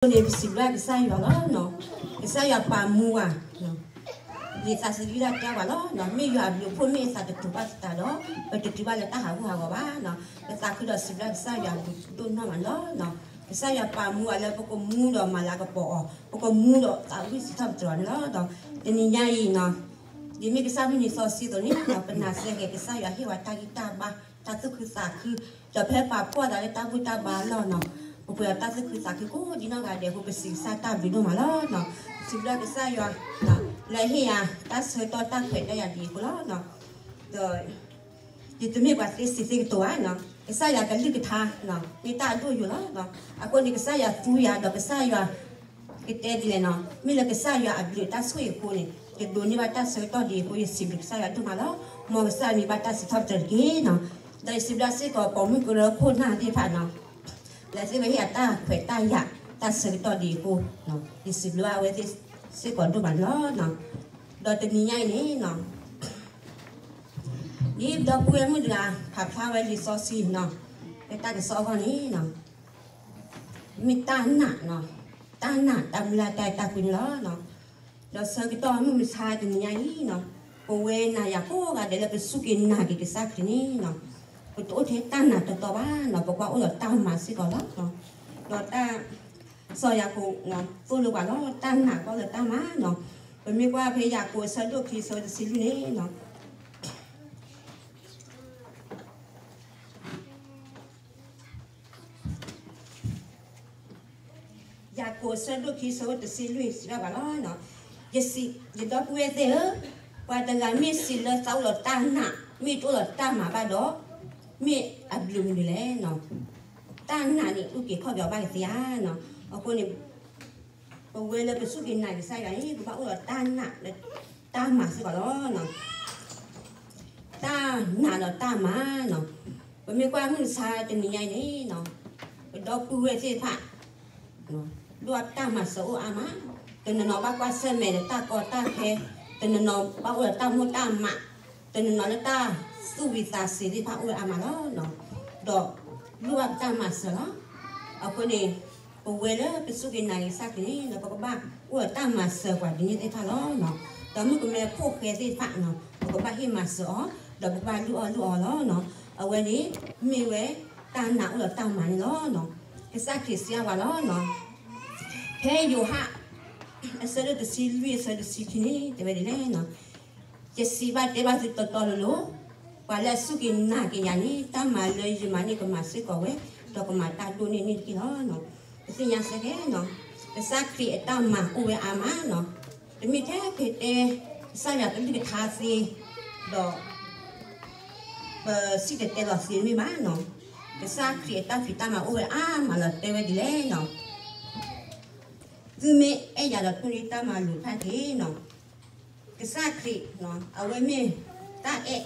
အဃိန့ၣ် ပစံးဘျုးကစၢ်ယွၤလီၤ. ကစၢ်ယွၤပာ်မူဝဲ, လံာ်သးစံးဘျုးတဲဝဲလီၤ, မ့ၢ်ယွၤအဘျုးအဖှိၣ် မ့ၢ်အသးတတူာ်ဘၣ်သတးဒီး ပတတုၤဘၣ်လၢတၢ်ဟးဂူာ်ဟးဂီၤဘၣ်. ပသးခုဒီးစံးဘျုးကစၢ်ယွၤအဘျုးဒိၣ်နီၢ်မးလီၤ. ကစၢ်ယွၤပာ်မူဝဲလၢပကမူဒီးမၤလၤကပီၤအီၤ, ပကမူဒီးသးဝံၣ်စံးထီၣ်ပတြၢၤအီၤန့ၣ်လီၤ. တနံၤညါအံၤ ဒ်မ့ၢ်ကစၢ်မုၢ်နံၤသီဆံအသိးန့ၣ် ပနာ်စ့ၢ်ကီး ကစၢ်ယွၤဟ့ၣ်ဝဲတၢ်ဂံၢ်တၢ်ဘါ, တၢ်သူၣ်ခုသးခု, ဒီးဖဲပာ်ဖှိၣ်သးလၢတၢ်ဘူၣ်တၢ်ဘါအလီၢ်န့ၣ် ပပှဲၤဒီးတၢ်သူၣ်ခုသးခုကိးဒ်နီၢ်ဂၤဒဲးအဃိ ပစံးကစၢ်တၢ်ဘျုးဒိၣ်မးလီၤ. စံးဘျုးကစၢ်ယွၤ လၢဟ့ၣ်ယၤတၢ်ဆၢကတီၢ် တၢ်ခွဲးတၢ်ယာ်ဒ်အံၤအဃိလီၤ. ဒီး ယတမ့ၢ်ပှၤသ့စံးသ့ကတိၤဘၣ်, ကစၢ်ယွၤကလုၢ်ကထါ မ့ၢ်တၢ်အဒိၣ်ယိာ်လီၤ. အဃိန့ၣ် ကစၢ်ယွၤသူယၤဒီးကစၢ်ယွၤ ကတဲဒ်လဲၣ်န့ၣ် မ့ၢ်လၢကစၢ်ယွၤအဘျုးတၢ်ဆိၣ်ဂ့ၤအဃိန့ၣ် ယဒိးန့ၢ်ဘၣ်တၢ်ဆၢကတီၢ်ဒ်အံၤအဃိ ယစံးဘျုးကစၢ်ယွၤဒိၣ်မးလီၤ. မ်ကစၢ်ယွၤမံၤဘၣ်တၢ်စံးထီၣ်ပတြၢၤတက့ၢ်. ဒီးယစံးဘျုးစ့ၢ်ကီးပိာ်မုၣ်ကရၢခိၣ်နၢ်သ့ၣ်တဖၣ်န့ၣ် လၢသ့ၣ်ဝဲဟ့ၣ်အတၢ်ခွဲးတၢ်ယာ် တၢ်ဆၢကတီၢ်ဒ်အံၤအဃိ ယစံးဘျုးဘၣ်အဝဲသ့ၣ်စ့ၢ်ကီးဒိၣ်မးန့ၣ်လီၤ. ဒီးတနံၤညါအံၤန့ၣ် ဒ်ပဒီပုၢ်ဝဲၢ်မုၣ်တဂၤ ဖးဖျါဝဲလံာ်စီဆှံန့ၣ် လၢတၢ်ကစီၣ်အဂီၢ်န့ၣ် မ့ၢ်တၢ်နာ်, တၢ်နာ်တၢ်မုၢ်လၢ်တၢ်အဲၣ်တၢ်ကွံန့ၣ်လီၤ. ဒီးဆၢကတီၢ်မုၢ်မဆါတနံၤညါအံၤ ပဝဲနၤယၤကိးဂၤဒဲးလၢပစူၢ်က့ၤနာ်က့ၤကစၢ်ခရံာ်န့ၣ် ပတအိၣ်ထဲတၢ်နာ်တီတီဘၣ်န့ၣ် ပကွၢ်အိၣ်ဒီးတၢ်မၤစ့ၢ်ကီးလီၤ. ဒီးတၢ် စီၤယၤကိာ်သိၣ်လိပှၤလီၤ တၢ်နာ်ကအိၣ်ဒီးတၢ်မၤန့ၣ်. ပမ့ၢ်ကွၢ်ဖဲယၤကိာ်အဆၢဒိၣ်ခံဆၢတဆံလွံၢ်န့ၣ် ယၤကိာ်အဆၢဒိၣ်ခံဆၢတဆံလွံၢ်စံးဘၣ်ပှၤလီၤ. ယစံး, ယဒီပုၢ်ဝဲၢ်သ့ၣ်ဧၢ, ပှၤတဂၤမ့ၢ်စံးလၢသးအိၣ်ဒီးတၢ်နာ် မ့ၢ်တအိၣ်ဒီးတၢ်မၤဘၣ်ဒီး မ့ၢ်အဘျုးမနုၤလဲၣ်. တၢ်နာ်န့ၣ် အုၣ်က့ၤခီၣ်က့ၤအီၤဘၣ်ကသ့ဧါ. အဃိန့ၣ် ပဝဲလၢပစူၢ်က့ၤနာ်က့ၤကစၢ်ယွၤန့ၣ် ပဘၣ်အိၣ်ဒီးတၢ်နာ်လၢတၢ်မၤစ့ၢ်ကီးလီၤ. တၢ်နာ်ဒီးတၢ်မၤန့ၣ် ပမ့ၢ်ကွၢ်မုၢ်မဆါတနံၤညါအံၤန့ၣ် ပဒီပုၢ်ဝဲၢ်သ့ၣ်တဖၣ် ဒိၣ်တၢ်မၤစၢၤအိၣ်အါမး, တနီၤနီၤဘၣ်ကွၢ်ဆၢၣ်မဲာ်ဒီးတၢ်ကီတၢ်ခဲ, တနီၤနီၤဘၣ်အိၣ်ဒီးတၢ်မိၢ်တၢ်မး, တနီၤနီၤလၢတၢ်သူၣ်ဝံၤသးစဲၤသ့ၣ်တဖၣ်အိၣ်ဝဲအါမးလီၤ. ဒီးလိၣ်ဘၣ်ပတၢ်မၤစၢၤလီၤ. အဃိန့ၣ် ပဝဲလၢပစူၢ်က့ၤနာ်က့ၤကစၢ်ခရံာ်န့ၣ် ပကဘၣ်အိၣ်ဒီးတၢ်မၤစၢၤပှၤဒ်န့ၣ်သ့ၣ်တဖၣ်လီၤ. ဒီးမုၣ်ကမဲဖိဃဲသ့ၣ်တဖၣ် ပကဘၣ်ဟ့ၣ်မၤစၢၤအီၤ, ဒီးပကဘၣ်လုၢ်အီၣ်လုၢ်အီလီၤ. အဝဲန့ၣ် မ့ၢ်ဝဲတၢ်နာ်အိၣ်ဒီးတၢ်မၤန့ၣ်လီၤ. ကစၢ်ခရံာ်စံးအါဝဲလီၤ. ဖဲယိၤဟၣ် အဆၢဒိၣ်တဆံလွံၢ်အဆၢတဆံခံန့ၣ် တဲဝဲဒ်လဲၣ်, ယစံးဘၣ်တဲဘၣ်သုတီတီလိၤလိၤ, ပှၤလၢအစူၢ်က့ၤနာ်က့ၤယၤန့ၣ် တၢ်မၤလၢယမၤန့ၣ်ကမၤစ့ၢ်ကီးဝဲ, ဒီးကမၤတၢ်ဒိၣ်န့ၢ်န့ၣ်တက့ၢ်လီၤ. ပသ့ၣ်ညါစ့ၢ်ကီး ကစၢ်ခရံာ်အတၢ်မၤအိၣ်ဝဲအါမး, တမ့ၢ်ထဲပတဲ ကစၢ်ယွၤကလုၢ်ကထါသ့, ဒီး ပစံၣ်တဲၤတဲလီၤသ့မ့ၢ်ဘၣ်, ကစၢ်ခရံာ်အတၢ်ဖံးတၢ်မၤအိၣ်ဝဲအါမးလီၤ. တဲဝဲဒ်လဲၣ်, သုမ့ၢ်အဲၣ်ယၤဒီးတူၢ်န့ၢ်တၢ်မၤလိာ်တဖၣ်တက့ၢ်. ကစၢ်ခရံာ် အဝဲမ့ၢ်တၢ်အဲၣ်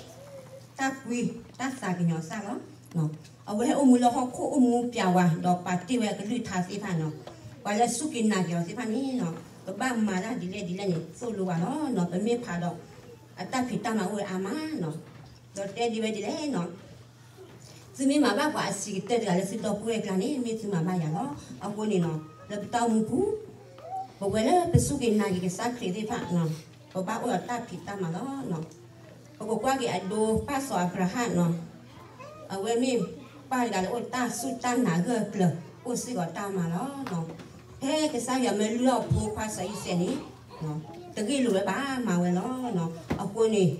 တၢ်ကွံ တၢ်သးကညီၤစၢ်လီၤ. အဝဲဟဲအိၣ်မူလၢဟီၣ်ခိၣ်အိၣ်မူပျဲဝဲ ဒီးပာ်တ့ၢ်ဝဲအကလုၢ်ကထါသ့ၣ်တဖၣ်န့ၣ်, ပှၤလၢအစူၢ်က့ၤနာ်က့ၤအီၤသ့ၣ်တဖၣ်န့ၣ် ကဘၣ်မၤတၢ်ဒ်လဲၣ်ဒ်လဲၣ်န့ၣ် သိၣ်လိပှၤလီၤ. ပမ့ၢ်ဖးဒီး အတၢ်ဖံးတၢ်မၤအိၣ်ဝဲအါမး, ဒီးတဲဒ်ဝဲဒ်လဲၣ် သုမ့ၢ်မၤဘၣ်ပှၤအဆံးကတၢၢ်တဂၤလၢသုဒီပုၢ်ဝဲၢ်အကျါန့ၣ် မ့ၢ်သုမၤဘၣ်ယၤလီၤ. အဃိန့ၣ် လၢပတၢ်အိၣ်မူပူၤ ပဝဲလၢပစူၢ်က့ၤနာ်က့ၤကစၢ်ခရံာ်သ့ၣ်တဖၣ် ပဘၣ်အိၣ်ဒီးတၢ်ဖံးတၢ်မၤလီၤ. ပကကွၢ်က့ၤအဒိ ပၢ်စီၤအၤဘြၤဟၣ်န့ၣ်, အဝဲမ့ၢ်ပၢ်တဂၤလၢအိၣ်တၢ်စူၢ်တၢ်နာ်ဂၢၢ်ကျၢၤ အိၣ်စ့ၢ်ကီးတၢ်မၤလီၤ. ဖဲကစၢ်ယွၤမၢလုၢ်အီၣ်အဖိခွါစီၤအံၤစဲးန့ၣ် တဂ့ၢ်လိာ်ဝဲဘၣ် မၤဝဲလီၤ. အဃိန့ၣ်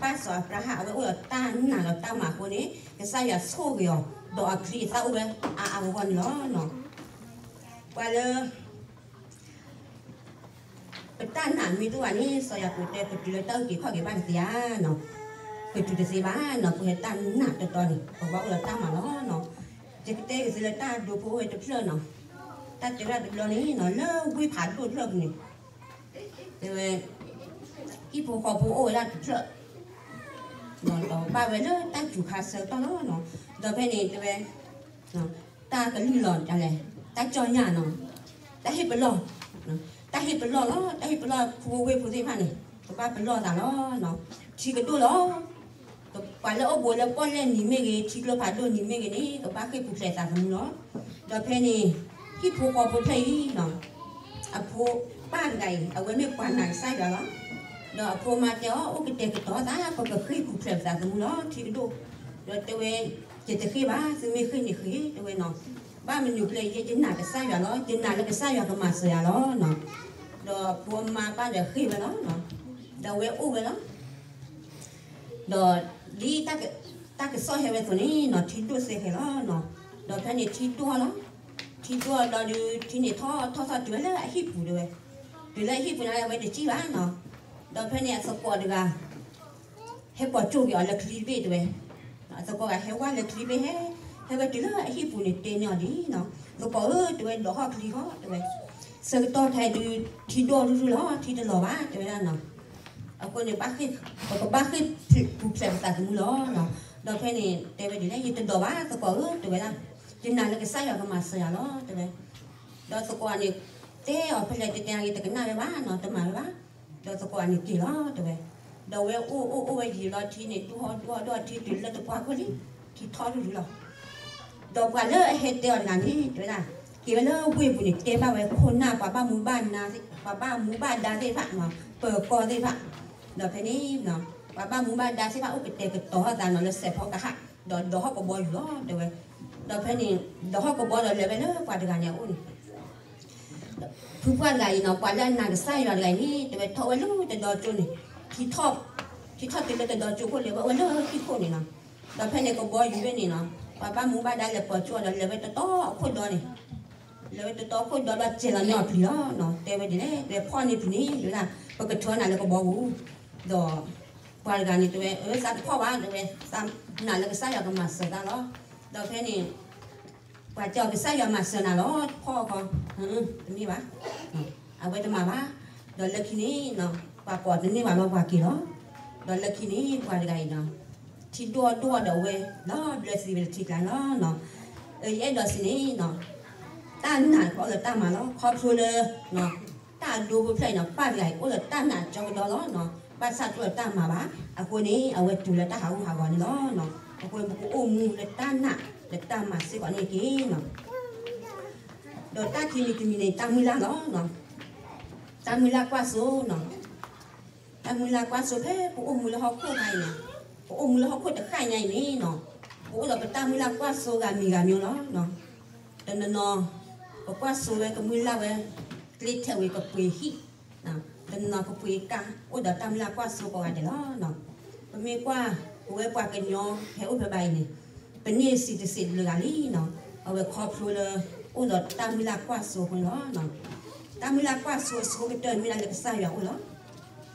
ပၢ်စီၤအၤဘြၤဟၣ် အဝဲအိၣ်ဒီးတၢ်နာ်ဒီးတၢ်မၤအဃိန့ၣ် ကစၢ်ယွၤဆိၣ်ဂ့ၤအီၤ ဒီးအချံအသၣ်အိၣ်ဝဲအါအါဂီၢ်ဂီၢ်န့ၣ်လီၤ. ပှၤလၢ ပတၢ်နာ်မ့ၢ်တအိၣ်ဘၣ်န့ၣ် စီၤယၤကိာ်တဲ ပတုၤလၢတၢ်အုၣ်က့ၤခီၣ်က့ၤဘၣ်တသ့ဧါ. ပတုၤတသ့ဘၣ်န့ၣ် ပဟဲတၢ်နာ်တီတီန့ၣ် ပဘၣ်အိၣ်ဒီးတၢ်မၤလီၤ. ယကတဲက့ၤသုလၢတၢ်ဒိဖိအိၣ်ဝဲတဖျၢၣ်န့ၣ်, တၢ်တဲဝဲဒၣ်တဘျီန့ၣ် လၢဝ့ၢ်ဖးဒိၣ်တဖျၢၣ်ပူၤန့ၣ် တဲဝဲ ဟံၣ်ဖိဃီဖိအိၣ်ဝဲဒၣ်တဖျၢၣ် ဒီးဘၣ်ဝဲလၢတၢ်စူၤခါဆၢကတီၢ်လီၤ. ဒီးဖဲန့ၣ်တဲဝဲ တၢ်ကလုၢ်လီၤဒ်လဲၣ်, တၢ်ကၠီၣ်ညၣ်န့ၣ်, တၢ်ဟ့ၣ်ပလီၢ်, တၢ်ဟ့ၣ်ပလီၢ်လီၤ. တၢ်ဟ့ၣ်ပလီၢ်ဖိဝ့ၢ်ဖိသ့ၣ်တဖၣ်န့ၣ် ကဘၣ်ပလီၢ်သးလီၤ. ထံကဒိၣ်လီၤ. ပှၤလၢအိၣ်ဘူးလၢပီၣ်လဲၣ်နံၤမ့ၢ်ဂ့ၤ, ထံကျိဖးဒိၣ်နံၤမ့ၢ်ဂ့ၤန့ၣ် ကဘၣ်ဃ့ၢ်ပူၤဖျဲးသးသမူလီၤ. ဒီးဖဲန့ၣ် ဟံၣ်ဖိဃီဖိဖျၢၣ်အံၤ, အဖိပၢ်တဂၤအံၤ အဝဲမ့ၢ်ပှၤနာ်ကစၢ်ယွၤလီၤ. ဒီးအဖိမါတဲအီၤ အိၣ်ကတဲာ်ကတီၤသး ပကဃ့ၢ်ပူၤဖျဲးပသးသမူလီၤ ထံကဒိၣ်. ဒီးတဲဝဲ, ယတဃ့ၢ်ဘၣ်, သုမ့ၢ်ဃ့ၢ်န့ၣ်ဃ့ၢ် တဲဝဲနီၤ. ဘၣ်မနုၤဖဲလဲၣ် ယဲယနာ်ကစၢ်ယွၤလီၤ, ယနာ်လၢကစၢ်ယွၤကမၤစၢၤယၤလီၤနီၤ. ဒီးအဖိအမါဘၣ်ဒီးဃ့ၢ်ဝဲလီၤ. ဒီးအဝဲအိၣ်ဝဲလီၤ. ဒီးဒ်တၢ်ကစီၣ်ဟဲဝဲအသိးန့ၣ်နီၤ ထံဒိၣ်စဲဃဲၤလီၤနီၤ. ဒီးဖဲန့ၣ်ထံဒိၣ်လီၤ. ထံဒိၣ်လီၤဒီး ထံန့ၣ်ထီၣ်ထီၣ်ထီၣ်တုၤဝဲလၢအဟံၣ်ပူၤတဲဝဲ. တုၤလၢအဟံၣ်ပူၤန့ၣ် အဝဲတစံၣ်ဘၣ်နီၤ. ဒီးဖဲန့ၣ်အသကိးတဂၤ ဟဲပိာ်ကၠိၣ်က့ၤအီၤလၢချံတဘ့ၣ်တဲဝဲ. အသကိးဂၤဟဲဝဲလၢချံတဘ့ၣ်ဟဲ, ဟဲဝဲတုၤလၢအဟံၣ်ပူၤန့ၣ်တဲန့ၢ်အီၤဒ်နီၤ, သကိးဧၢ တဲဝဲ ဒိးဟီၣ်ချံဃီတဲဝဲ. ဆၢကတီၢ်ခဲအံၤဒုး ထံဒိၣ်ရုၢ်ရုၢ်လီၤ ထံတလီၤဘၣ် တဲဝဲဒၣ်နီၤ. အဃိန့ၣ် ပကဘၣ်ဃ့ၢ်ပူၤဖျဲးပသးသမူလီၤနီၤ. ဒီးဖဲန့ၣ်တဲဝဲဒ်လဲၣ် ယတဒိးဘၣ်သကိးဧၢ တဲဝဲဒၣ်. ယနာ်လၢကစၢ်ယွၤကမၤစၢၤယၤလီၤ တဲဝဲ. ဒီးသကိးန့ၣ် တဲအီၤဖဲလဲၣ် တဲတဲအဂ့ၤ တကနၣ်ဝဲဘၣ်နီၤ တမၤဝဲဘၣ်. ဒီးသကိးန့ၣ်က့ၤလီၤတဲဝဲ. ဒီးဝဲအိၣ်အိၣ်အိၣ်ဝဲယံာ်လီၤ ထံန့ၣ်ဒိၣ်ဟီၣ်ဒိၣ်ဟီၣ်ဒိၣ်ထံတုၤလၢတပှၢ်ခိၣ်လံ, ထံထီၣ်ရုၢ်ရုၢ်လီၤ. ဒီးပှၤလၢအဟဲတဲအီၤတဂၤန့ၣ် တဲဝဲဒၣ်, က့ၤဝဲလၢဝ့ၢ်ပူၤန့ၣ် တဲဘၣ်ဝဲခိၣ်နၢ် ပှၤဘၣ်မူဘၣ်ဒါ, ပှၤဘၣ်မူဘၣ်ဒါသ့ၣ်တဖၣ်, ပၢၤကီၢ်သ့ၣ်တဖၣ်, ဒီးဖဲန့ၣ် ပှၤဘၣ်မူဘၣ်ဒါသ့ၣ်တဖၣ် အိၣ်ကတဲာ်ကတီၤသးနီၤလၢစဲးဖီကဟၣ်, ဒီးဒိးဟီၣ်ကဘီယူၤလီၤတဲဝဲ. ဒီးဖဲန့ၣ် ဒိးဟီၣ်ကဘီဒီးလဲၤဝဲလၢပှၤတဂၤန့ၣ်အအိၣ်န့ၣ် ဖုပှၢ်တဂၤအံၤနီၤ ပှၤလၢအနာ်ကစၢ်ယွၤတဂၤအံၤန့ၣ် တဲဝဲထီၣ်ဝဲလၢတဒီကၠိန့ၣ်, ထံထီၣ်တုၤလၢတဒီကၠိခိၣ် လဲၤဝဲအိၣ်လၢဟံၣ်ခိၣ်န့ၣ်နီၤ. ဒီးဖဲန့ၣ်ကဘီယူၤဝဲန့ၣ်နီၤ ပှၤဘၣ်မူဘၣ်ဒါလဲၤပိာ်ကၠိဒီး လဲၤဝဲတတီအခိၣ်ဒီန့ၣ်, လဲၤဝဲတတီအခိၣ်ဒီဘျီ စဲၤလီၤန့ၢ်အီၤပျံၤလီၤနီၤ. တဲဝဲဒ်လဲၣ် လဲၤဖီၣ်န့ၢ်ပျံၤန့ၣ် တဲဝဲဒၣ် ပကထၢနၤလၢကဘီပူၤ. ဒီးပှၤတဂၤန့ၣ်တဲဝဲ အၢ သးတဖီၣ်ဘၣ် တဲဝဲ, သးနာ်လၢကစၢ်ယွၤကမၤစၢၤသးလီၤ. ဒီးဖဲန့ၣ် ပှၤတဲအီၤကစၢ်ယွၤမၤစၢၤနၤလီၤ ဖီၣ်အီၤခီ, တမ့ၢ်ဘၣ်, အဝဲတမၤဘၣ်. ဒီးလၢခံန့ၣ် ပှၤကိးတန့ၢ်ဘၣ်လီၤ ပှၤက့ၤလီၤ. ဒီးလၢခံန့ၣ် ပှၤတဂၤအံၤဒီး ထံဒိၣ်ဒိၣ်ဒီးဝဲ လီၤဘျၢသံဝဲလၢထံကျါလီၤနီၤ. ယအဲၣ်ဒိးစံးန့ၣ် တၢ်နာ်အိၣ်ဒီးတၢ်မၤလီၤ ခီဖျိလၢ တၢ်အဒိဖိဖျၢၣ်အံၤနီၤ ပၢ်တဂၤအံၤ အိၣ်ဒီးတၢ်နာ်ကၠီကဒီလီၤနီၤ. ဘၣ်ဆၣ်တအိၣ်ဒီးတၢ်မၤဘၣ်. အဃိန့ၣ် အဝဲတုၤလၢတၢ်ဟးဂူာ်ဟးဂီၤန့ၣ်လီၤ. အဃိန့ၣ် ပကအိၣ်မူလၢတၢ်နာ်လၢတၢ်မၤစ့ၢ်ကီးန့ၣ်တက့ၢ်နီၤ. ဒီးတၢ်ခံမံၤတမံၤန့ၣ် တၢ်မုၢ်လၢ်လီၤ. တၢ်မုၢ်လၢ်ကွၢ်စိနီၤ. တၢ်မုၢ်လၢ်ကွၢ်စိဖဲပအိၣ်မူလၢဟီၣ်ခိၣ်ခါအံၤန့ၣ်, ပအိၣ်မူလၢဟီၣ်ခိၣ်တခါညါအံၤန့ၣ်နီၤ, ပအိၣ်ဒီးပတၢ်မုၢ်လၢ်ကွၢ်စိဂၤမံၤဂၤမံၤလီၤ. တနီၤနီၤ ပကွၢ်စိဝဲကမုၢ်လၢ်ဝဲ ကျ့ထဲဝံၤကပှ့ၤဟံၣ်, တနီၤကပှ့ၤကါ, အိၣ်ဒီးတၢ်မုၢ်လၢ်ကွၢ်စိကိးဂၤဒဲးလီၤ. ပမ့ၢ်ကွၢ် ပဝဲပှၤကညီဖဲအိၣ်ဖဲဘၣ်အံၤန့ၣ်, ပန့ၢ်စံးတစံးတဘျုးဂၤလံနီၤ. အဝဲခီဖျိလၢ အိၣ်ဒီးတၢ်မုၢ်လၢ်ကွၢ်စိအဃိန့ၣ်လီၤ. တၢ်မုၢ်လၢ်ကွၢ်စိအဆိကတၢၢ်န့ၣ်မ့ၢ်ဒၣ်လၢကစၢ်ယွၤအအိၣ်လီၤ.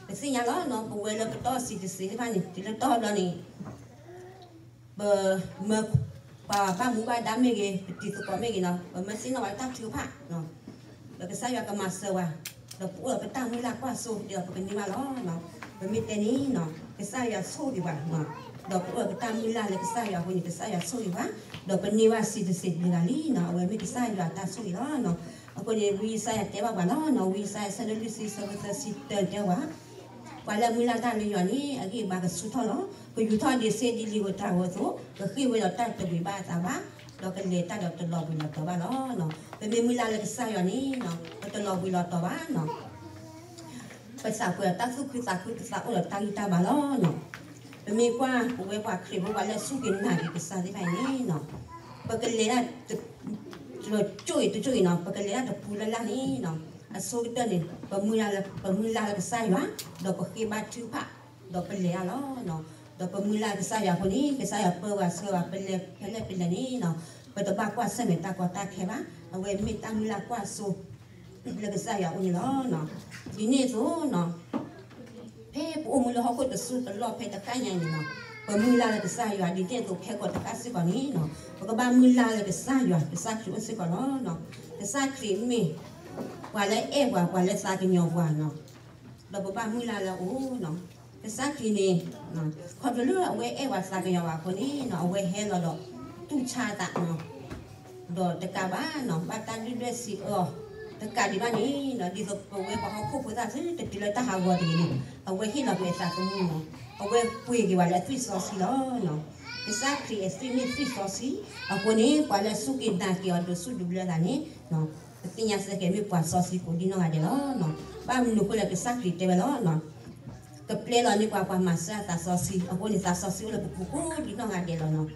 ပသ့ၣ်ညါလီၤနီၤ ပဝဲလၢပတီၢ်စံးတစံးသ့ၣ်တဖၣ်န့ၣ် တုၤလၢတီၢ်ဘျီန့ၣ် ပမၢ ပှၤဘၣ်မူဘၣ်ဒါမ့ၢ်ဂ့ၤ ပတံၤသကိးမ့ၢ်ဂ့ၤနီၤ ပမၢသ့ၣ်နီၣ်ဝဲတၢ်ထုကဖၣ်, ဒီးကစၢ်ယွၤကမၤစၢၤဝဲ, ဒီးပအိၣ်ဒီးပတၢ်မုၢ်လၢ်ကွၢ်စိဒီးပကန့ၢ်ဘၣ်လီၤ. ပမ့ၢ်တဲန့ၣ်နီၤ ကစၢ်ယွၤဆိၣ်ဂ့ၤပှၤ, ဒီးပအိၣ်ဒီးပတၢ်မုၢ်လၢ်လၢကစၢ်ယွၤအဃိန့ၣ် ကစၢ်ယွၤဆိၣ်ဂ့ၤပှၤ, ဒီးပန့ၢ်ဘၣ်စံးတစံးတဘျုးဂၤလံနီၤ အဝဲမ့ၢ်ကစၢ်ယွၤတၢ်ဆိၣ်ဂ့ၤလီၤ. အဃိန့ၣ် ဝံယၡါယၤတဲဘၣ်ပှၤလီၤနီၤ ဝံယၡါယၤ ဆၢဒိၣ်လွံၢ်ဆံ ဆၢဖိသၢဆံတၢတဲပှၤ ပှၤလၢအမုၢ်လၢ်တၢ်လၢယွၤန့ၣ် အဂံၢ်အဘါကဆူၣ်ထီၣ်လီၤ. ကယူၤထီၣ်ဒံးစ့ဒ်လံာ်ဧိၤတၢ်ဧိၤအသိး, ကဃ့ၢ်ဝဲဒီးတၢ်တဝံၤဘၣ်အသးဘၣ်, ဒီးကလဲၤတၢ်ဒီးတလီၤဘှံးလီၤတီၤဘၣ်လီၤ. ပမ့ၢ်မုၢ်လၢ်လၢကစၢ်ယွၤန့ၣ် ပတလီၤဘှံးလီၤတီၤဘၣ်နီၤ. ပသးပှဲၤဒီးတၢ်သူၣ်ခုသးခု ပသးအိၣ်ဒီးတၢ်ဂံၢ်တၢ်ဘါလီၤ. ပမ့ၢ်ကွၢ်ပဝဲပှၤခရံာ်ဖိပှၤလၢအစူၢ်က့ၤနာ်က့ၤကစၢ်သ့ၣ်တဖၣ်အံၤန့ၣ် ပကလဲၤတၢ် တကၠိၣ်အံၤတကၠိၣ်အံၤနီၤ ပကလဲၤတၢ်တပူၤလၢ်လၢ်န့ၣ် အဆိကတၢၢ်န့ၣ် ပမုၢ်လၢ်လၢကစၢ်ယွၤ, ဒီးပဃ့ဘါထုကဖၣ်, ဒီးပလဲၤတၢ်လီၤ. ဒီးပမုၢ်လၢ်ကစၢ်ယွၤအဃိန့ၣ် ကစၢ်ယွၤပၢဝဲဆှၢဝဲ ပလဲၤဖဲလဲၣ်ဖဲလဲၣ်န့ၣ် ပတဘၣ်ကွၢ်ဆၢၣ်မဲာ်တၢ်ကီတၢ်ခဲဘၣ်. အဝဲမ့ၢ်တၢ်မုၢ်လၢ်ကွၢ်စိ လၢကစၢ်ယွၤအအိၣ်န့ၣ်လီၤ. ဒ်န့ၣ်အသိး ဖဲပအိၣ်မူလၢဟီၣ်ခိၣ်တစိၢ်တလီၢ်ဖဲတခါညါအံၤန့ၣ်နီၤ ပမုၢ်လၢ်လၢကစၢ်ယွၤ ဒ်န့ၣ်အသိးခဲကိာ်တခါစ့ၢ်ကီးန့ၣ်နီၤ ပကဘၣ်မုၢ်လၢ်လၢကစၢ်ယွၤ ကစၢ်ခရံာ်အိၣ်စ့ၢ်ကီးလီၤ. ကစၢ်ခရံာ်မ့ၢ် ပှၤလၢအအဲၣ်ပှၤ ပှၤလၢသးကညီၤပှၤနီၤ ဒီးပဘၣ်မုၢ်လၢ်လၢအအိၣ်နီၤ. ကစၢ်ခရံာ်န့ၣ် ခီဖျိလၢအဝဲအဲၣ်ပှၤသးကညီၤပှၤအဃိန့ၣ်နီၤ အဝဲဟဲလီၤဒီး တူၢ်ဆါအသးနီၤ ဒီးတကးဘၣ်နီၤ ဘၣ်တၢ်ဒုၣ်ဒွဲၣ်စံးအၢအီၤ တကးဒံးဘၣ်န့ၣ်နီၤ ဒ်သိးပဝဲပှၤဟီၣ်ခိၣ်ဖိသၣ်သ့ တတုၤလၢတၢ်ဟးဂီၤတဂ့ၤန့ၣ် အဝဲဟ့ၣ်လီၤကွံာ်အသးသမူနီၤ အဝဲပှ့ၤက့ၤဝဲလၢအသွံၣ်စီဆှံလီၤနီၤ. ကစၢ်ခရံာ်အသွံၣ်မ့ၢ်သွံၣ်စီဆှံ, အဃိန့ၣ် ပှၤလၢအစူၢ်က့ၤနာ်က့ၤအီၤဒိးဆူၣ်ဒိးဘျၢသးန့ၣ်, ပသ့ၣ်ညါစ့ၢ်ကီးမ့ၢ်ပှၤစီဆှံကိးဒံနီၢ်ဂၤဒဲးလီၤ. ဘၣ်မနုၤအဃိလၢကစၢ်ခရံာ်တဲဝဲလီၤ, ကပျဲလီၤန့ၢ်ပှၤ ပှၤမၤစၢၤသးစီဆှံ, အဃိန့ၣ် သးစီဆှံအိၣ်လၢပပူၤကိးဒံနီၢ်ဂၤဒဲးလီၤနီၤ.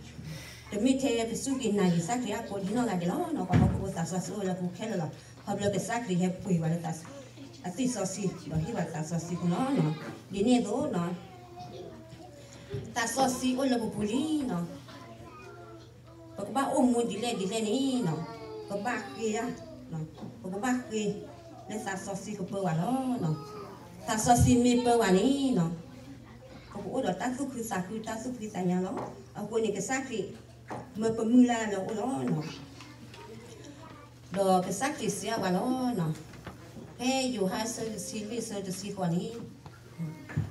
တမ့ၢ်ထဲပစူၢ်က့ၤနာ်က့ၤကစၢ်ခရံာ်အဃိဒံနီၢ်ဂၤဒဲးလီၤနီၤ, ပှၤဟီၣ်ခိၣ်ဖိသးစီဆှံအိၣ်လၢပူၤခဲလၢာ်လီၤ. ခီဖျိကစၢ်ခရံာ်ဟဲပှ့ၤပှၤလၢ အသွံၣ်စီဆှံ ဒီးဟ့ၣ်ပှၤသးစီဆှံအဃိလီၤ. ဒ်န့ၣ်အသိး သးစီဆှံအိၣ်လၢပပူၤလံနီၤ. ပကဘၣ်အိၣ်မူဒ်လဲၣ်ဒ်လဲၣ်န့ၣ်, ပဘၣ်ဃ့, ပကဘၣ်ဃ့လၢသးစီဆှံကပၢပှၤလီၤ. သးစီဆှံမ့ၢ်ပၢပှၤန့ၣ်, ပကအိၣ်ဒီးတၢ်သူၣ်ခုသးခု တၢ်သူၣ်ဖှံသးညီလီၤ. အဃိန့ၣ် ကစၢ်ခရံာ်မၢပမုၢ်လၢ်လၢအအိၣ်လီၤ. ဒီးကစၢ်ခရံာ်စံးဘၣ်ပှၤလီၤ. ဖဲယိၤဟၣ်အဆၢတဆံလွံၢ် အဆၢတဆံဃိးန့ၣ်,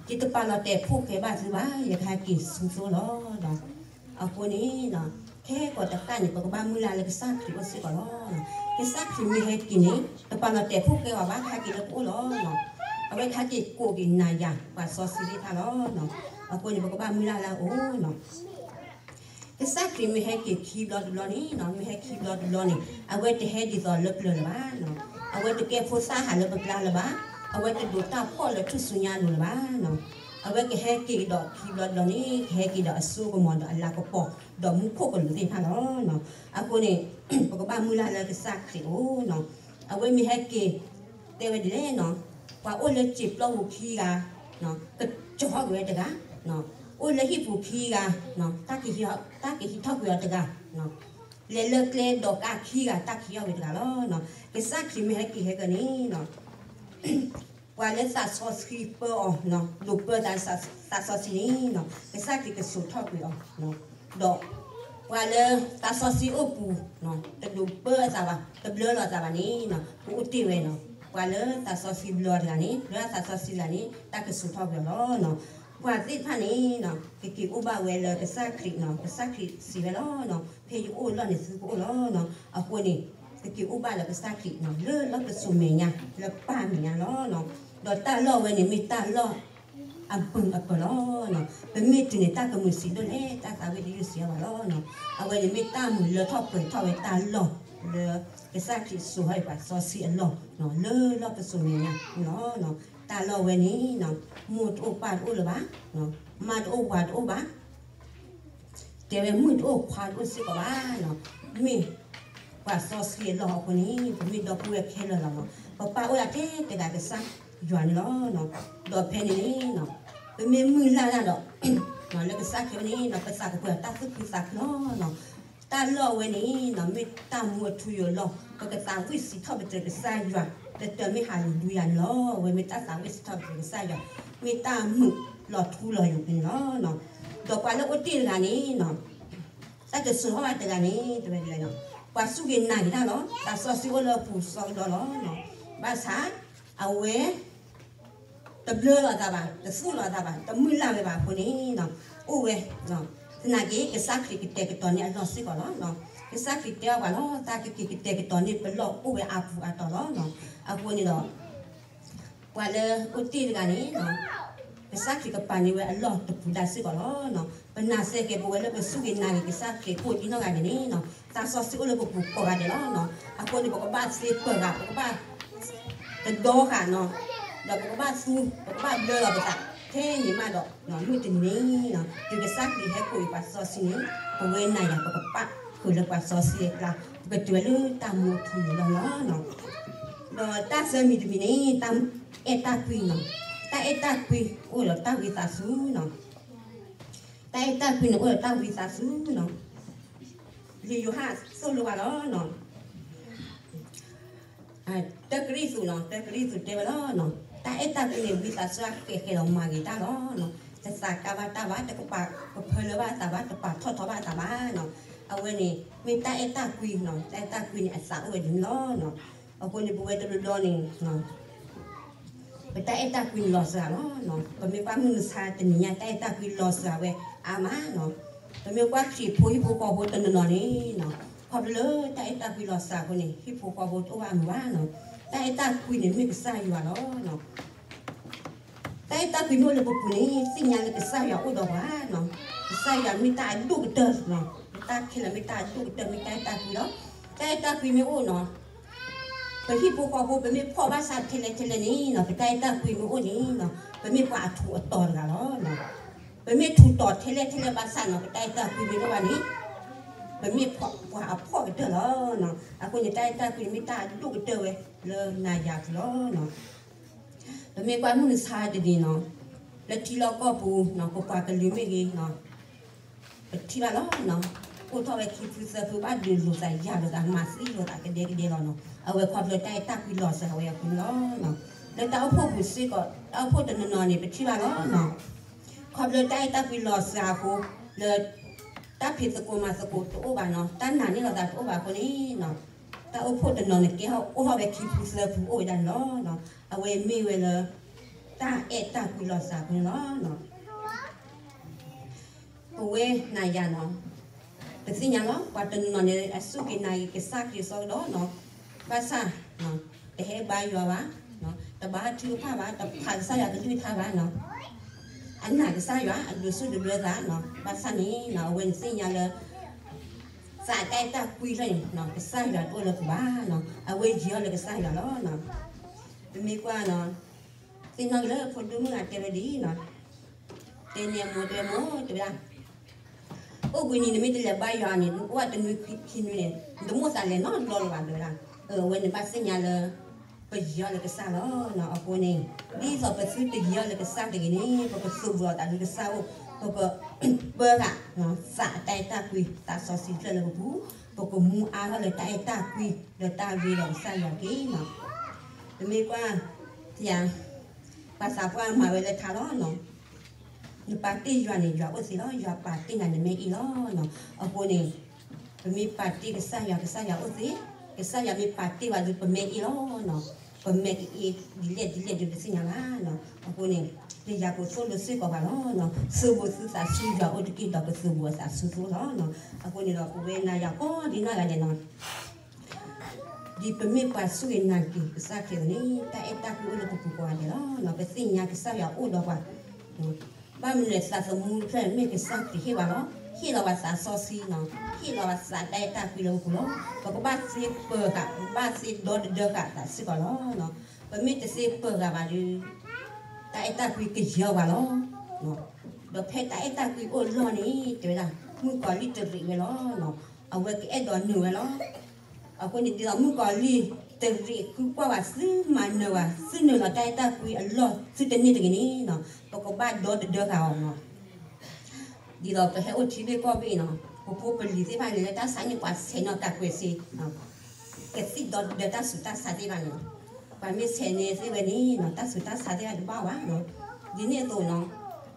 ယတပာ်လီၤတဲာ်ဖိၣ်ဃဲဘၣ်သုဘၣ်, ယကဟဲက့ၤဆူသိလီၤ. အဃိန့ၣ်, ခဲကိာ်တဃၣ်န့ၣ် ပကဘၣ်မုၢ်လၢ်လၢကစၢ်ခရံာ်အိၣ်စ့ၢ်ကီးလီၤ. ကစၢ်ခရံာ်မ့ၢ်ဟဲက့ၤန့ၣ် တပာ်လီၤတဲာ်ဖိၣ်ဃဲအီၤဘၣ်, ကဟဲက့ၤလၢပအိၣ်လီၤ. အဝဲကဟဲက့ၤကိးက့ၤနၤယၤ ပှၤစီဆှံသ့ၣ်တဖၣ်လီၤ. အဃိန့ၣ် ပကဘၣ်မုၢ်လၢ်လၢအအိၣ် ကစၢ်ခရံာ်မ့ၢ်ဟဲက့ၤခံဘျီတဘျီန့ၣ်, မ့ၢ်ဟဲခံဘျီတဘျီန့ၣ် အဝဲတဟဲဒ်သိးလၢပျၢၤလၢၤဘၣ်. အဝဲတကဲဖိသၣ်ဟးလၢပကျါလၢၤဘၣ်. အဝဲတဒိးတၢ်ဖှီၣ်လၢထူၣ်စုညါအလိၤလၢၤဘၣ်. အဝဲကဟဲက့ၤကဒီးခံဘျီတဘျီန့ၣ် ကဟဲက့ၤဒီးအစိကမီၤဒီးအလၤကပီၤ ဒီးမူခိၣ်ကလူးသ့ၣ်တဖၣ်လီၤ. အဃိန့ၣ် ပကဘၣ်မုၢ်လၢ်လၢကစၢ်ခရံာ်အအိၣ်, အဝဲမ့ၢ်ဟဲက့ၤ တဲဝဲဒ်လဲၣ်နီၤ, ပှၤအိၣ်လၢစံာ်ပျီပူၤခံဂၤ, ကကၠီၤထီၣ်ကွံာ်ဝဲတဂၤ, အိၣ်လၢဟံၣ်ပူၤခံဂၤ, တၢ်ကဟံးထီၣ်ကွံာ်အီၤတဂၤ, လဲၤလၢကျဲဒီးကါခံဂၤ တၢ်ကဟံးထီၣ်ကွံာ်တဂၤလီၤ. ကစၢ်ခရံာ်မ့ၢ်ဟဲက့ၤဟဲက့ၤန့ၣ် ပှၤလၢသးစီဆှံပၢအီၤ, ဒိးပၢသး သးစီဆှံန့ၣ်, ကစၢ်ခရံာ်ကစိာ်ထီၣ်ကွံာ်အီၤ, ဒီးပှၤလၢသးစီဆှံအိၣ်ပူၤ တဒိးပၢအသးဘၣ်, တဘျၢလီၤအသးဘၣ်န့ၣ်, ကအိၣ်တ့ၢ်ဝဲနီၤ. ပှၤလၢသးစီဆှံဘျၢတဂၤန့ၣ်, လၢသးစီဆှံတဂၤန့ၣ် တၢ်ကစိာ်ထီၣ်ကွံာ်အီၤလီၤ. ပှၤသ့ၣ်တဖၣ်န့ၣ် ကက့ၤအိၣ်ဘၣ်ဝဲလၢကစၢ်ခရံာ်နီၤ. ကစၢ်ခရံာ်စံးဝဲလီၤ, ဖဲယအိၣ်အလီၢ်န့ၣ် သုကအိၣ်လီၤ. အဃိန့ၣ် ကက့ၤအိၣ်ဘၣ်လၢကစၢ်ခရံာ် လၢလီၢ်ပစိာ်မဲာ်ညါ လၢပၢ်မဲာ်ညါလီၤ. ဒီးတၢ်လီၢ်ဝဲန့ၣ်မ့ၢ်တၢ်လီၢ်အမုာ်အပၢၤလီၤ. ပမ့ၢ်တုၤန့ၣ် တၢ်ကမုာ်ဆံးဒိၣ်လဲၣ်, တၢ်သးဝံၣ်တယုၢ်စံးဘၣ်လီၤ. အဝဲန့ၣ်မ့ၢ်တၢ်မုာ်လၢထီၣ်ပှဲၤထီၣ်ဝဲတၢ်လီၢ်လၢ ကစၢ်ခရံာ်စိာ်ထီၣ်အံၤပှၤစီဆှံအလီၢ် လၢလီၢ်ပစိာ်မဲာ်ညါလီၤ. တၢ်လီၢ်ဝဲန့ၣ် မိၢ်တအိၣ်ပၢ်တအိၣ်လၢၤဘၣ်, မါတအိၣ်ဝၤတအိၣ်ဘၣ် တဲဝဲမုၣ်တအိၣ်ခွါတအိၣ်စ့ၢ်ကီးဘၣ်, မ့ၢ်ပှၤစီဆှံအလီၢ်အဃိန့ၣ် ပမ့ၢ်ဒီပုၢ်ဝဲၢ်ခဲလၢာ်လီၤ. ပပၢ်အိၣ်ဒၣ်ထဲတဂၤကစၢ်ယွၤန့ၣ်လီၤ. ဒီးဖဲန့ၣ်န့ၣ် ပမ့ၢ်မုၢ်လၢ်လၢ်ဒီး လၢကစၢ်ခရံာ်န့ၣ် ပသးကပှဲၤတၢ်သူၣ်ခုသးခုလီၤ. တၢ်လီၢ်အဝဲန့ၣ် မ့ၢ်တၢ်မူအထူအယိာ်လီၤ. ပကသးဝံၣ်စံးထီၣ်ပတြၢၤကစၢ်ယွၤ တတၢၤမ့ၢ်ဟးလ့လူယၤန့ၣ်လီၤ. အဝဲမ့ၢ်တၢ်သးဝံၣ်စံးထီၣ်ပတြၢၤကစၢ်ယွၤ မ့ၢ်တၢ်မုာ်လီၤထူလီၤယိာ်န့ၣ်လီၤ. ဒီးပှၤလၢအိၣ်တ့ၢ်တဂၤန့ၣ် တၢ်တစိာ်ထီၣ်ဘၣ်တဂၤန့ၣ် တဲဝဲဒ်လဲၣ်, ပှၤစူၢ်က့ၤနာ်က့ၤတၢ်လီၤ. သးစီဆှံအိၣ်လၢအပူၤစီကဒီလီၤ. ဘၣ်ဆၣ် အဝဲ တဘျၢလီၤအသးဘၣ်, တသူၣ်လီၤအသးဘၣ်, တမုၢ်လၢ်ဝဲဘၣ်အဃိန့ၣ် အိၣ်ဝဲ သနာ်က့ ကစၢ်ခရံာ်ကတဲာ်ကတီၤန့ၢ်အလီၢ်စ့ၢ်ကီးလီၤ. ကစၢ်ခရံာ်တဲအီၤပှၤလီၤ, တၢ်ကက့ၤကတဲာ်ကတီၤန့ၢ်ပလီၢ်အိၣ်ဝဲအါပူၤအါတီၤလီၤ. အဃိန့ၣ်ဒီး ပှၤလၢအိၣ်တ့ၢ်တဂၤန့ၣ် ကစၢ်ခရံာ်ကပာ်န့ၢ်ဝဲအလီၢ်တပူၤဒၣ်စ့ၢ်ကီးလီၤ. ပနာ်စ့ၢ်ကီးပဝဲလၢပစူၢ်က့ၤနာ်က့ၤကစၢ်ခရံာ်ကိးဒံနီၢ်ဂၤဒဲးန့ၣ် သးစီဆှံအိၣ်လၢပပူၤကိးဂၤဒဲးလီၤ. အဃိန့ၣ် ပကဘၣ်သ့ပၢၤဂၤ, ပကဘၣ် တဒီဃာ်နီၤ, ဒီးပကဘၣ်သူ ပကဘၣ်ဘျၢလီၤပသး ထဲန့ၣ်မးဒီး မုၢ်တနံၤန့ၣ် တုၤကစၢ်ခရံာ်ဟဲကိးအံၤပှၤစီဆှံန့ၣ် ပဝဲနၤယၤ ပကပာ်ဃုာ်လၢပှၤစီဆှံအကျါ, ပကတုၤဝဲလၢတၢ်မူအထူအယိာ်လီၤနီၤ. ဒီးတၢ်ဆၢမံၤတမံၤန့ၣ် တၢ်အဲၣ်တၢ်ကွံနီၤ. တၢ်အဲၣ်တၢ်ကွံအိၣ်ဒီးတၢ်ဝံသးစူၤနီၤ. တၢ်အဲၣ်တၢ်ကွံန့ၣ်အိၣ်ဒီးတၢ်ဝံသးစူၤနီၤ. လံာ်ယိၤဟၣ်သိၣ်လိဘၣ်လီၤနီၤ. တၢကရံၣ်သူးနီၤ, တၢကရံၣ်သူးတဲဝဲလီၤနီၤ, တၢ်အဲၣ်တၢ်ကွံန့ၣ် ဝံသးစူၤဃဲးဃဲးဒီးမၤဂ့ၤတၢ်လီၤနီၤ. တသးကါဘၣ်တၢ်ဘၣ်, တကပာ်ကဖၢလၢဘၣ်အသးဘၣ်, တပာ်ထီၣ်ထီဘၣ်အသးဘၣ်နီၤ. အဝဲန့ၣ် မ့ၢ်တၢ်အဲၣ်တၢ်ကွံနီၤ, တၢ်အဲၣ်တၢ်ကွံန့ၣ် အသးအိၣ်ဝဲဒ်န့ၣ်လီၤနီၤ. အဃိန့ၣ် ပဝဲတဘျီဘျီန့ၣ် ပတၢ်အဲၣ်တၢ်ကွံန့ၣ်လီၤစှၤလီၤနီၤ. ပမ့ၢ်ကွၢ်မုၢ်မဆါတနံၤညါ တၢ်အဲၣ်တၢ်ကွံလီၤစှၤဝဲအါမးနီၤ. ပမ့ၢ်ကွၢ်ထံဖိဟံၣ်ဖိဃီဖိတနီၤနီၤန့ၣ်နီၤ, ခီဖျိလၢတၢ်အဲၣ်တၢ်ကွံလီၤစှၤအဃိန့ၣ် ဟံၣ်ဖိဃီဖိတအိၣ်ဘၣ်မုာ်ဘၣ်နီၤ. တၢ်အဲၣ်တၢ်ကွံန့ၣ်မ့ၢ်ကစၢ်ယွၤလီၤနီၤ. တၢ်အဲၣ်တၢ်ကွံမ့ၢ်အိၣ်လၢပပူၤန့ၣ် သ့ၣ်ညါလၢကစၢ်ယွၤအိၣ်ဒီးပှၤနီၤ. ကစၢ်ယွၤမ့ၢ်တၢ်အဒိၣ်ကတၢၢ်နီၤ, တၢ်ခဲလၢာ်မ့ၢ်တၢ်အဒိၣ်ကတၢၢ် မ့ၢ်တၢ်အဲၣ်တၢ်ကွံလီၤ. တၢ်အဲၣ်တၢ်ကွံမ့ၢ်အိၣ်နီၤ, ပဟံၣ်ဖိဃီဖိ ပမ့ၢ်ဖှီၣ်ဘၣ်ဆၣ်ထဲလဲၣ်ထဲလဲၣ်န့ၣ်နီၤ, ပတၢ်အဲၣ်တၢ်ကွံမ့ၢ်အိၣ်န့ၣ်နီၤ, ပမ့ၢ်ပှၤအထူးအတီၤတဂၤလီၤ. ပမ့ၢ်ထူးတီၤထဲလဲၣ်ထဲလဲၣ်ဘၣ်ဆၣ်နီၤ, ပတၢ်အဲၣ်တၢ်ကွံမ့ၢ်တအိၣ်ဘၣ်န့ၣ် ပမ့ၢ်ပှၤအဖှီၣ်ကတၢၢ်လီၤ. အဃိန့ၣ် တၢ်အဲၣ်တၢ်ကွံမ့ၢ်တၢ်အဒိၣ်ကတၢၢ်ဝဲလၢနၤယၤပူၤလီၤ. ပမ့ၢ်ကွၢ်မုၢ်မဆါတနံၤနီၤ, လၢထံလီၢ်ကီၢ်ပူၤနီၤ, ပပှၤကလုာ်မ့ၢ်ဂ့ၤနီၤ, ပထံၣ်ဘၣ်လီၤနီၤ, အိၣ်ထီၣ်ဝဲခံဖုသၢဖု ဘၣ်ဒုးလိာ်သးယၢ်လိာ်သး မၤသံလိာ်သးကဒဲကဒဲလီၤနီၤ. အဝဲခီဖျိတၢ်အဲၣ်တၢ်ကွံလီၤစှၤဝဲအဃိန့ၣ်လီၤ. လၢတၢ်အိၣ်ဖှိၣ်ပူၤစ့ၢ်ကီး တၢ်အိၣ်ဖှိၣ်တနီၤနီၤန့ၣ် ပထံၣ်ဘၣ်လီၤနီၤ, ခီဖျိတၢ်အဲၣ်တၢ်ကွံလီၤစှၤအဃိ လၢ တၢ်ဖံးသကိးမၤသကိးတအိၣ်ဘၣ်နီၤ, တၢ်နာ်န့ၢ်လိာ်သးတအိၣ်ဘၣ်အဃိန့ၣ်နီၤ, တၢ်အိၣ်ဖှိၣ်တနီၤန့ၣ် ကဲထီၣ်အိၣ်ထီၣ်ဝဲခံဖုသၢဖုအိၣ်ဝဲဒၣ်န့ၣ်လီၤ. အဝဲမ့ၢ်ဝဲလၢ တၢ်အဲၣ်တၢ်ကွံလီၤစှၤအဃိန့ၣ်လီၤ. ပဝဲနၤယၤနီၤ, ပသ့ၣ်ညါလီၤ ပှၤတနီၤနီၤန့ၣ် အစူၢ်က့ၤနာ်က့ၤကစၢ်ခရံာ်အစီကဒီးနီၤ, ဘၣ်ဆၣ် တဟဲဘါယွၤဘၣ်, တဘါထုကဖၣ်ဘၣ်, တဖးကစၢ်ယွၤကလုၢ်ကထါဘၣ်နီၤ, အနာ်ကစၢ်ယွၤ အဒိးစူၣ်ဒိးဘျၢသးနီၤ, ဘၣ်ဆၣ်န့ၣ်နီၤ အဝဲန့ၣ်သ့ၣ်ညါလၢ သးတၢ်အဲၣ်တၢ်ကွံဖျၢၣ်န့ၣ် ကစၢ်ယွၤတအိၣ်လၢပူၤဘၣ်နီၤ, အဝဲယံၤအီၤလၢကစၢ်ယွၤလီၤ. ပမ့ၢ်ကွၢ်နီၤ, သ့ၣ်နီၣ်က့ၤလၢဖိဒိၣ်မုၣ်ဂၤတဲဝဲဒ်အံၤနီၤ, တဲန့ၢ်အမိၢ်တဲဝဲ မိၢ်တဲဝဲဒၣ် အိၣ်ဘှံးနံၤနမ့ၢ်တလဲၤဘါယွၤန့ၣ် နအိၣ်ဝဲတနွံခံနွံန့ၣ် နတမိၣ်သးလဲၤနီတဘျီလၢၤဘၣ်တဲဝဲဒၣ်. အဝဲန့ၣ်ဘၣ်သ့ၣ်ညါလၢ ပယံၤအီၤလၢကစၢ်လီၤ. အဃိန့ၣ် ဒ်သိးပသုတယံၤအီၤလၢကစၢ်တဂ့ၤန့ၣ် ပကသူၣ်ဘၣ်အီၤသးလၢကစၢ်အိၣ်, ပကပၢဃာ် သးအတၢ်အဲၣ်တၢ်ကွံ သးစီဆှံဖျၢၣ်လၢပပူၤ, ပကမူအါထီၣ်လၢတၢ်အဲၣ်တၢ်ကွံ ဒီးတၢ်ဂ့ၤဒီးကစၢ်ယွၤက့ၤနီၤ. ပမ့ၢ်ကွၢ် ပှၤသးပှၢ်မၤဝဲလၢထါလီၤ. နပာ်တ့ၢ်ယွၤန့ၣ် ယွၤအိၣ်သ့လီၤ, ယွၤပာ်တ့ၢ်နၤန့ၣ်မ့ၢ်အ့ၣ်လီၤ. အဃိန့ၣ် ပမ့ၢ်ပာ်တ့ၢ်ကစၢ်ယွၤ ကစၢ်ယွၤအိၣ်သ့, ကစၢ်ယွၤမ့ၢ်ပာ်တ့ၢ်ဝဲဒီး ပမ့ၢ်အ့ၣ်လီၤ. ပမ့ၢ်အ့ၣ်ဒ်လဲၣ်ဒ်လဲၣ်ဒီးတသ့ၣ်ညါဘၣ်. အဃိန့ၣ် ပယၤကိာ်သိၣ်လိစ့ၢ်ကီးပှၤလီၤ. သုးဘူးသုသးဆူယွၤအိၣ်တက့ၢ် ဒီးကသုးဘူးအသးဆူသုးလီၤ. အဃိန့ၣ်ဒီး ပဝဲနၤယၤကိးဒံနီၢ်ဂၤဒဲးနီၤ ဒ်ပမ့ၢ်ပှၤစူၢ်က့ၤနာ်က့ၤကစၢ်ခရံာ်အသိးန့ၣ် တၢ်အဲၣ်တၢ်ကွံအိၣ်လၢပပူၤကိးဂၤဒဲးလီၤ. ပသ့ၣ်ညါကစၢ်ယွၤအိၣ်ဒီးပှၤ, ဘၣ်မနုၤလဲၣ် သးသမူတဖျၢၣ်မ့ၢ်ကစၢ်ခရံာ်ဟ့ၣ်ဝဲလီၤ. ဟ့ၣ်လီၤဝဲသးစီဆှံနီၤ, ဟ့ၣ်လီၤဝဲသးတၢ်အဲၣ်တၢ်ကွံလၢပပူၤလီၤ. ပကဘၣ်သ့ပၢၤဃာ်, ပဘၣ်သ့ဒီတဒၢဃာ်သးစ့ၢ်ကီးလီၤ. ပမ့ၢ်တသ့ပၢၤဃာ်ဘၣ်ဒီး တၢ်အဲၣ်တၢ်ကွံကယံၤပှၤလီၤ. ဒီးဖဲတၢ်အဲၣ်တၢ်ကွံအိၣ်လီၢ်န့ၣ် တဲဝဲဒၣ် မုၣ်ကီၤလံၢ်တရံးဝဲလီၤ. အဝဲကအဲၣ်ဒိးနုာ်ဝဲလီၤ. အဃိန့ၣ် ဒ်သိးမုၣ်ကီၤလံၢ်တရံးဃုကွၢ်ဝဲ သုမၤနၢၤဝဲ သုနုာ်လီၤတၢ်အဲၣ်တၢ်ကွံအလီၢ် သုတန့ၢ်တဂ့ၤန့ၣ်နီၤ ပကဘၣ်ဒီတဒၢဃာ်အီၤနီၤ. ဒ်သိးပဟဲအိၣ်ထံဘ့ၣ်ကီၢ်ဘ့ၣ်နီၤ ပဖိပလံၤသ့ၣ်တဖၣ်န့ၣ် လၢတၢ်ဆါန့ၣ် ပှၤဆဲးနီၤကးကွဲးစ့ ကသံၣ်ဒီတဒၢတၢ်ဆူးတၢ်ဆါသ့ၣ်တဖၣ်န့ၣ်နီၤ. ပှၤမ့ၢ်ဆဲးန့ၢ်သ့ၣ်ဝဲန့ၣ်နီၤ တၢ်ဆူးတၢ်ဆါသ့ၣ်တဖၣ်တဘၣ်ဘၣ်နီၤ. ဒ်န့ၣ်အသိးနီၤ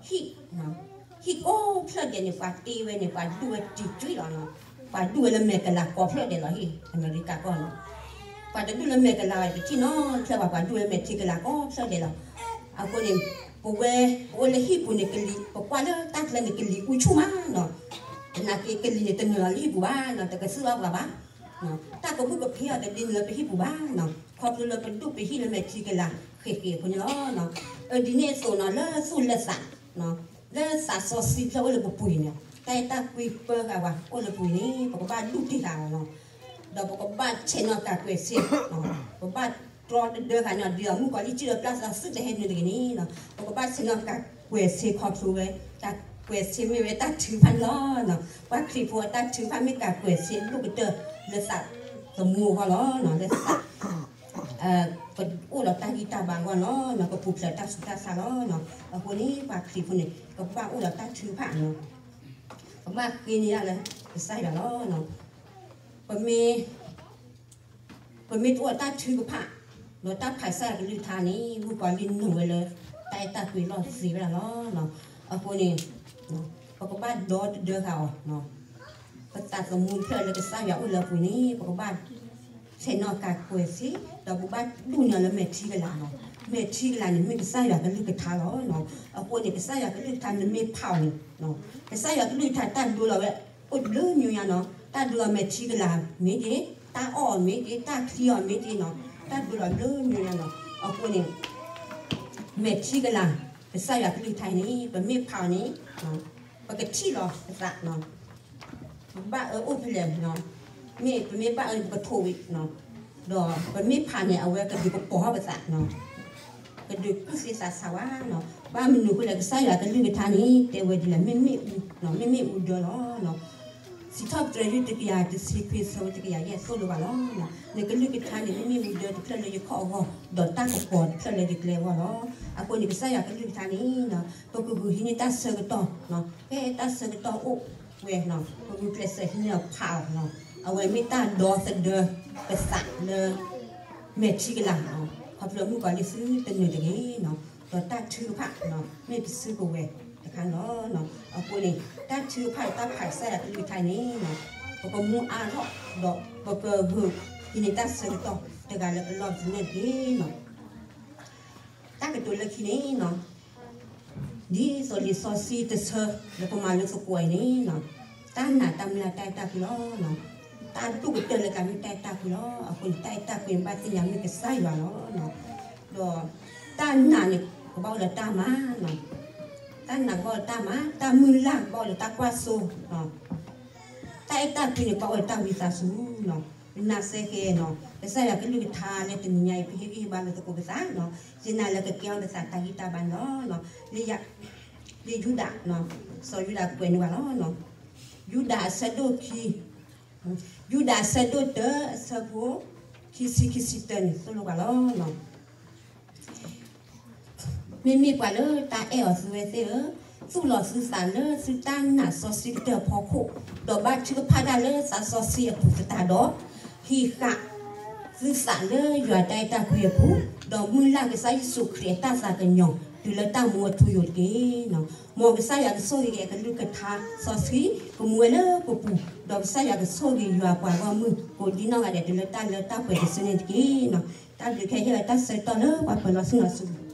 ဟံၣ် ဟံၣ်ကိးဖျၢၣ်ဒဲးန့ၣ် ပှၤတ့ဝဲန့ၣ် ပှၤဒူၣ်ဝဲတံၤကွံလီၤနီၤ. ပှၤဒူၣ်ဝဲလၢမဲာ်ကလၤကိးဖျၢၣ်ဒဲးလီၤ ဟံၣ်အမဲရကၤကီၢ်နီၤ. ပှၤတဒူၣ်လၢမဲာ်ကလၤဘၣ် ပထံၣ်နီတဖျၢၣ်ဘၣ် ပှၤဒူၣ်ဝဲမဲာ်ထံကလၤကိးဖျၢၣ်ဒဲးလီၤ. အဃိန့ၣ် ပဝဲ ပအိၣ်လၢဟံၣ်ပူၤန့ၣ် ကလံၤ ပကွၢ်လၢတၢ်ကျဲန့ၣ် ကလံၤအူဆူၣ်မးနီၤ. သနာ်က့ကလံၤန့ၣ် တနုာ်လီၤလၢဟံၣ်ပူၤဘၣ်နီၤ တကသူၣ်ဘၣ်ပှၤဘၣ်. တၢ်ကဘူၣ်ကဖံးအီၤတဒ်န့ၣ်လၢပဟံၣ်ပူၤဘၣ်နီၤ ခီဖျိလၢပဒူၣ်ပဟံၣ်လၢမဲာ်ထံကလၤဃ့ၢ်ဃ့ၢ်အဃိန့ၣ်လီၤ. အဒ်န့ၣ်အသိးနီၤ လၢသူၣ်လၢသး လၢသးစီဆှံဖျၢၣ်အိၣ်လၢပပူၤအံၤန့ၣ် တၢ်အဲၣ်တၢ်ကွံပၢဃာ်ပှၤအိၣ်လၢပူၤအံၤန့ၣ် ပကဘၣ်ဒူၣ်တ့ၢ်ဃာ်အီၤနီၤ. ဒီးပကဘၣ်ဆဲးနီၤကးကွဲးစ့ ပဘၣ်တြီတဒၢဃာ်န့ၣ် ဒ်သိးမုၣ်ကီၤလံၢ်ထံၣ်လၢပျၢ်သးသုတဟဲနုာ်တဂ့ၤန့ၣ်နီၤ ပကဘၣ်ဆဲးနီၤကးကွဲးစ့ခီဖျိဝဲ ကးကွဲးစ့မ့ၢ်ဝဲတၢ်ထုကဖၣ်န့ၣ်လီၤ. ပှၤခရံာ်ဖိအတၢ်ထုကဖၣ်မ့ၢ်ကးကွဲးစ့ဒိၣ်ကတၢၢ်လၢသးသမူအဂီၢ်လီၤ. လၢသး ပအိၣ်ဒီးတၢ်ဂံၢ်တၢ်ဘါအဂီၢ်လီၤ. ပပူၤဖျဲးတၢ်ဆူးတၢ်ဆါလီၤ. အဃိန့ၣ် ပှၤခရံာ်ဖိန့ၣ် ကဘၣ်အိၣ်ဒီးတၢ်ထုကဖၣ်နီၤ ကဘၣ်ဃ့န့ၢ်ဒၣ်လၢကစၢ်ယွၤလီၤ. ပမ့ၢ် ပမ့ၢ်တအိၣ်ဒီးတၢ်ထုကဖၣ် ဒီးတၢ်ဖးကစၢ်ယွၤကလုၢ်ကထါန့ၣ် မုၣ်ကီၤလံၢ်နုာ်ဝဲလၢ တၢ်အဲၣ်တၢ်ကွံလီၢ်သ့ဝဲဒၣ်လီၤ. အဃိန့ၣ် ပကဘၣ်ဒီတဒၢဃာ်အီၤ ပသးသမူတဖျၢၣ်လၢကစၢ်ယွၤအိၣ်လၢအပူၤန့ၣ် ပကဘၣ် ဆဲးနီၤကးကွဲးစ့ ဒီးပကဘၣ်ဒူၣ်န့ၢ်အီၤလၢမဲာ်ထံကလၤနီၤ. မဲာ်ထံကလၤန့ၣ် မ့ၢ်ကစၢ်ယွၤကလုၢ်ကထါလီၤ. အဃိန့ၣ် ကစၢ်ယွၤကလုၢ်ကထါနမ့ၢ်ဖးအီၤန့ၣ် ကစၢ်ယွၤကလုၢ်ကထါတၢ်ဒိလီၤဝဲ အိၣ်တဘျုးမျိုးညါနီၤ. တၢ်ဒိလီၤမဲာ်ထံကလၤမ့ၢ်ဂ့ၤ, တၢ်အီၣ်အီၤမ့ၢ်ဂ့ၤ, တၢ်ချံအီၤမ့ၢ်ဂ့ၤနီၤ. တၢ်ဒိလီၤတဘျုးမျိုးညါနီၤ. အဃိန့ၣ် မဲာ်ထံကလၤ ကစၢ်ယွၤကလုၢ်ကထါအံၤန့ၣ် ပမ့ၢ်ဖးအီၤန့ၣ် ပကထံၣ်လီၤပသး, ပဘၣ်အၢအိၣ်ဖဲလဲၣ်, မ့ၢ်ပမ့ၢ်ဘၣ်အၢန့ၣ် ပကထိးဝံၤ, ဒီးပမ့ၢ်ဖးန့ၣ် အဝဲကဒုးကပီၤထီၣ်ပသး, ကဒုးကူၣ်သ့သးဆးဝဲ, ဘၣ်မနုၤအဃိလဲၣ် ကစၢ်ယွၤကလုၢ်ကထါန့ၣ် တဲဝဲဒ်လဲၣ်, မ့မ့ၢ်အူ, မ့မ့ၢ်အူဒၢလီၤ. စံးထီၣ်ပတြၢၤ ယုၢ်တကယၤတဆံခွံ ဆၢဖိတကယၤယဲၢ် သိၣ်လိဘၣ်လီၤ. နကလုၢ်ကထါန့ၣ် မ့မ့ၢ်အူဒၢတဖျၢၣ်လၢယခီၣ်အဂီၢ်, ဒီးတၢ်ကပီၤတဖျၢၣ်လၢယကျဲအဂီၢ်လီၤ. အဃိန့ၣ် ကစၢ်ယွၤကလုၢ်ကထါန့ၣ် ပကဂုာ်ဟံးန့ၢ်တၢ်ဆၢကတီၢ်, ဖဲတၢ်ဆၢကတီၢ်အိၣ်ဝဲ, ပဂုာ်ကျဲးစၢးဟံးန့ၢ်အီၤဖးအီၤ, အဝဲမ့ၢ်တၢ်ဒီသဒၢပသးလၢ မဲာ်ထံကလၤ, ခီဖျိမုၣ်ကီၤလံၢ်သုတနၢၤတဂ့ၤ, ဒီးတၢ်ထုကဖၣ် မ့ၢ်ပစုကဝဲၤတခါန့ၣ်လီၤ. အဃိန့ၣ် တၢ်ထုကဖၣ်ဒီးတၢ်ဖးကစၢ်ယွၤကလုၢ်ကထါန့ၣ် ပကမူအါထီၣ်, ဒီးပကဂုာ်ဟံးန့ၢ်တၢ်ဆၢကတီၢ်တဂၤလၢအလီၢ်ပသနၢၣ်တက့ၢ်. တၢ်ကတိၤလၢခံန့ၣ် ဒ်သိးလံာ်စီဆှံတဆၢလၢပမၤလိသကိးအံၤန့ၣ်, တၢ်နာ်တၢ်မုၢ်လၢ်တၢ်အဲၣ်တၢ်ကွံလီၤ. တၢ်ဒိၣ်ကတၢၢ်လၢကမ့ၢ်တၢ်အဲၣ်တၢ်ကွံလီၤ. အဃိန့ၣ် တၢ်အဲၣ်တၢ်ကွံန့ၣ် ဘၣ်သ့ၣ်ညါမ့ၢ်ကစၢ်ယွၤလီၤ. ဒီးတၢ်နာ်န့ၣ် ကဘၣ်အိၣ်လၢတၢ်မၤ, တၢ်နာ်ကဘၣ်အိၣ်လၢတၢ်မၤ, တၢ်မုၢ်လၢ်ကဘၣ်အိၣ်လၢတၢ်ကွၢ်စိ, တၢ်အဲၣ်တၢ်ကွံန့ၣ် ကဘၣ်အိၣ်လၢတၢ်ဝံသးစူၤ, နာ်စ့ၢ်ကီး ကစၢ်ယွၤကလုၢ်ကထါလၢတနံၤညါအံၤ ပဟ့ၣ်ဂံၢ်ဟ့ၣ်ဘါလိာ်သကိးပသး, ယနာ်လၢကကဲထီၣ်ပသးတၢ်ဂံၢ်တၢ်ဘါန့ၣ်လီၤ. လၢယူဒၤ, စီၤယူဒၤကွဲးန့ၢ်ဘၣ်လီၤ. ယူဒၤအဆၢဒိၣ်ခံ, ယူဒၤအဆၢဒိၣ်တၢ အဆၢဖိ ခံဆံ ခံဆံတၢန့ၣ် သိၣ်လိဘၣ်လီၤ. မ့မ့ၢ်ပှၤလၢတၢ်အဲၣ်အီၤသုဝဲသ့ၣ်ဧၢ, သူၣ်လီၤသုသးလၢသုတၢ်နာ်စီဆှံကတၢၢ်အဖီခိၣ်, ဒီးဘၣ်ထုကဖၣ်တၢ်လၢသးစီဆှံအပူၤသတးဒီး, ဟံးဃာ်သုသးလၢယွၤတၢ်အဲၣ်တၢ်ကွံအပူၤ, ဒီးမုၢ်လၢ်ကစၢ်ယ့ၣ်ၡူးခရံာ်အတၢ်သးကညီၤ တုၤလၢတၢ်မူအထူအယိာ်တက့ၢ်. မ်ကစၢ်ယွၤကဆိၣ်ဂ့ၤက့ၤအကလုၢ်ကထါစီဆှံ ကမူဝဲလၢပပူၤ, ဒီးကစၢ်ယွၤကဆိၣ်ဂ့ၤယွၤပှၤဂီၢ်မုၢ် ကိးဒံနီၢ်ဂၤဒဲး တုၤလၢတၢ်လၢတၢ်ပှဲၤတစုန့ၣ်တက့ၢ်. တၢ်ဘျုးခဲအံၤ ဟ့ၣ်ဝဲတၢ်ဆၢကတီၢ်လၢပှၤပၢၤလီၢ်ဆ့ၣ်နီၤဆူပူၤ.